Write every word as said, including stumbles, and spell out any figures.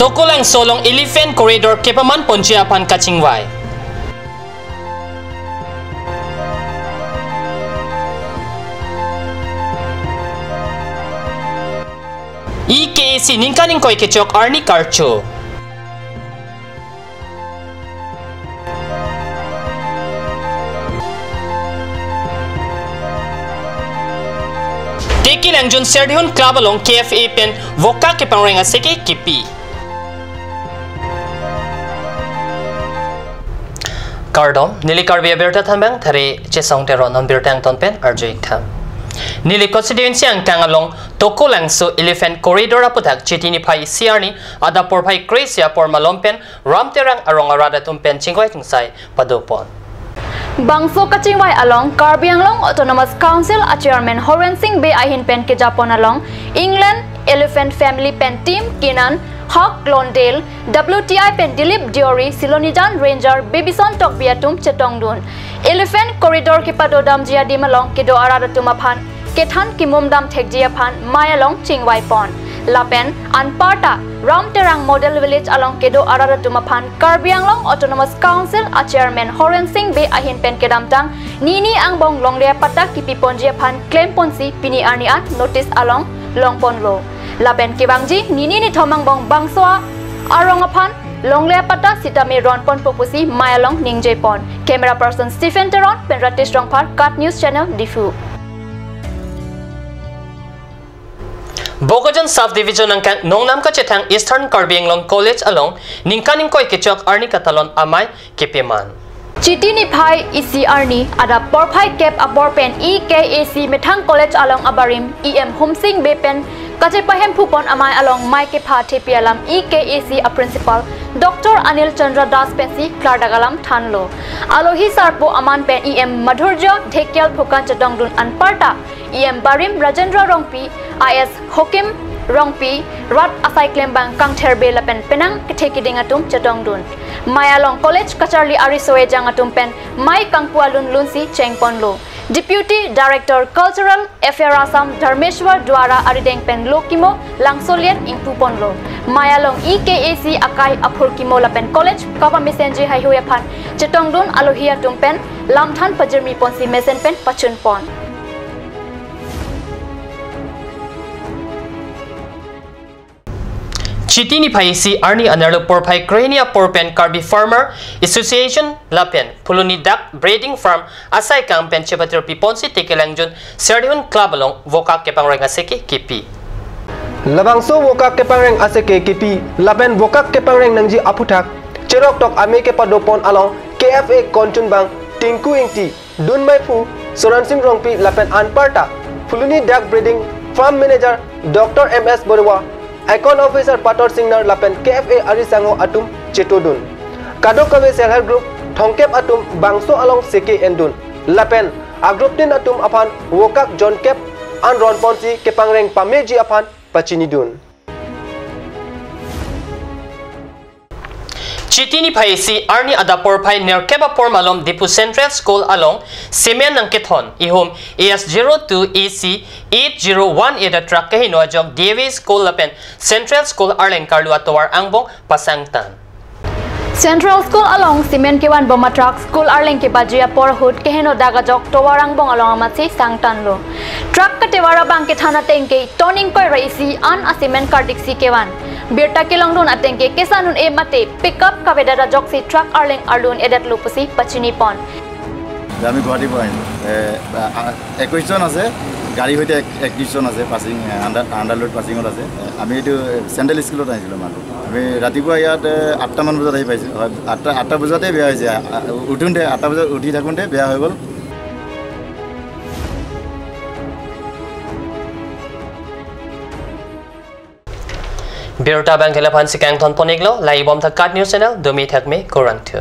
Tokolangso along elephant corridor kepaman ponji aphan kachingvai. E K A C ningkan ingkoi kechok arni karcho. Tekelangjun Serdihun Club along K F A pen vokak kepangreng aseke kipi. Kardom, neli Karbi Abirta Thambang, thari Chesong Teron non birta angton pen arju-ik tha. Neli constituency angkang along Tokolangso elephant corridor aputhak Chiti niphai isi arni adap porphai kre-isi apor malom pen Ram Terang arong arat atum pen chingvai chingsai padopon. Bangso kachingvai along Karbi Anglong Autonomous Council a Chairman Horen Sing Bey ahin pen kejapon along England Elephant Family pen team kinan Hawk Lawndale, W T I pen Dilip Deori, Silonijan Ranger Bebison Tokbi atum chetongdun. Elephant corridor kepadodamji adim along kedo arat atum aphan kethan kimum dam thekji aphan mei along chingvaipon. Lapen anparta Ram Terang Model Village along kedo arat atum aphan Karbi Anglong Autonomous Council a Chairman Horen Sing Bey ahin pen kedamtang nini angbong longle apatta kipiponji aphan klemponsi pini arni an notice along longponlo. Lapen kevangji nini nithom angbong bangso arong aphan longle apatta sitame ronponpo pusi mei along ningjepon. Camera person Stephen Teron pen Ratesh Rongphar, KAT News Channel, Diphu. Bokajan Sub Division angkang Nongnam kachethang Eastern Karbi Anglong College along ningkan ingkoi kechok arni katalon amei kepiman. Chiti niphai isi arni adap porphai kep apor pen E K A C methang college along abarim E M Homsing Bey pen kachepahemphupon amei along mei kepha thepi alam E K A C a Principal Doctor Anil Chandra Das pensi klardak alam thanlo. Alohi sarpo aman pen E M Madhurjya Dhekial phukan chetongdun anparta E M barim Rajendra Rongpi, I S Hokim Rongpi, rat asai klembang Kangther Bey lapen penang kethe kiding atum chetongdun. Mei along college kacharli ariso ejang atum pen mei kangpu alun lunsi chengponlo. Deputy Director Cultural Affair Assam Dharmeshwar Duara arideng pen Lokimo Langsolian ingpuponlo. Mei along E K A C akai aphurkimo lapen college kapamesenji haihui aphan chetongdun alohi atum pen lamthan pajirmiponsi mesen pen pachunpon. Chiti niphai isi arni anerlo porphai krehini apor pen Karbi Farmer Association lapen Phuloni Duck Breeding Farm asai kang pen chepatir piponsi Tekelangjun Serdihun Club along vokak kepangreng aseke kipi. Labangso vokak kepangreng aseke kipi lapen vokak kepangreng nangji aputhak cheroktok amei kepadopon along K F A konchunbang Tinku Ingti, Dun Meiphu, Soransing Rongpi lapen anparta Phuloni Duck Breeding Farm Manager Doctor M S Baruah, Account Officer Pator Singnar lapen K F A ari sangho atum chetongdun. Kadokave Self Help Group thomkep atum bangso along seke endun. Lapen a group tin atum aphan vokak jonkep an ronponsi kepangreng pameji aphan pachinidun. Chiti niphai isi arni adap porphai nerkep apor malom Diphu Central School along cement nangkethon ihum A S zero two A C eight zero one eight a truck keheno ajok D A V School lapen Central School arleng karlu atovar angbong pasangtan. Central School along cement kevanbom a truck school arleng kebaji apor ahut keheno dak ajok tovar angbong along amatsi sangtanlo. Truck katevar abang kethan ateng ke ton ingkoi ra isi an a cement kardiksi kevan. Birta kelongdun ateng ke kesan un-e mate pickup kavedet ajoksi truck arleng arlu un-edetlo pusi pachinipon. আমি গুৱাহাটীৰ পৰা আহিলোঁ। এ, আ, আ, একৈশজন আছে, গাড়ীৰ সৈতে এক-, একত্ৰিশজন আছে, পাছিং, এ, আণ্ডাৰ, আণ্ডাৰলোড পাছিঙত আছে। এ, আমি এইটো চেণ্ট্ৰেল স্কুলত আহিছিলোঁ মানুহ। আমি ৰাতিপুৱা ইয়াত, এ, আঠটামান বজাত আহি পাইছোঁ। হয়, আঠটা, আঠটা বজাতে বেয়া হৈছে। আ, আ, উঠোঁতে, আঠটা বজাত উঠি থাকোঁতে বেয়া হৈ গ'ল। Birta abang ke la-an pensi kangtonpon-iklo, langdunbom tha KAT News Channel, dumi thakmi kurvangthu.